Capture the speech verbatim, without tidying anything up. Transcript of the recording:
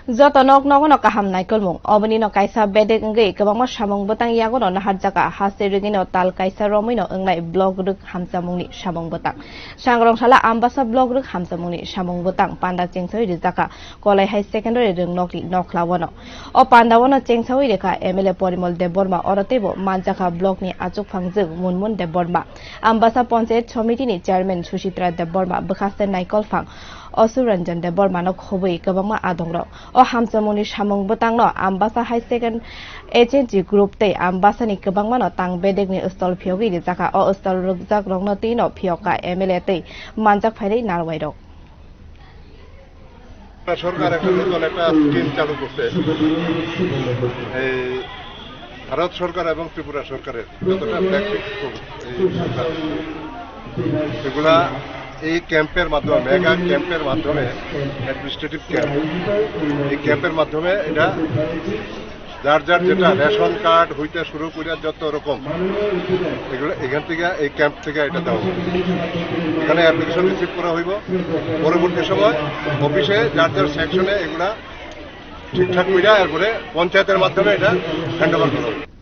Joto nok nogono kaham naikolmung. Obonino kaisa bedek wngwi kwbangma samung bwtang yagono naharjaka. Haste rigwino tal kaisa romwino wngnai block rwk hamchamungni samung bwtang. Sangrong sala Ambasa block rwk hamchamungni samung bwtang panda chengsawi rijaka Kolai High Secondary rwngnokni nokhla wano. O panda wano chengsawi rikha M L A Porimol Debbarma, oro teibo manjakha blockni achukphangjwk Munmun Debbarma, Ambasa Panchayat Somitini Chairman Suchitra Debbarma, bwkhaste naikolphang Osur Ranjan Debbarmano khobwi kwbangma adongrok. O hamchamungni samung bwtangno Ambasa High Second H N G Group tei Ambasani kwbangmano tang bedekni stall phiyogwi rijakha. O stall rwkjakrokno twino phiyokha M L A tei manjak phainai narwuirok. সরকার একটা নতুন একটা স্কিম চালু করছে। এই ভারত সরকার এবং ত্রিপুরা সরকারের যতটা flagship school, এই সরকার, এগুলা এই ক্যাম্পের মাধ্যমে, মেগা ক্যাম্পের মাধ্যমে, অ্যাডমিনিস্ট্রেটিভ ক্যাম্প, এই ক্যাম্পের মাধ্যমে এটা যার যার যেটা রেশন কার্ড হইতে শুরু করে যত রকম, এগুলো এখান থেকে, এই ক্যাম্প থেকে এটা দেওয়া হবে। এখানে অ্যাপ্লিকেশন রিসিভ করা হইব, পরবর্তী সময় অফিসে যার যার সেকশনে এগুলা ঠিকঠাক করে এরপরে পঞ্চায়েতের মাধ্যমে এটা হ্যান্ড ওভার করা হবে।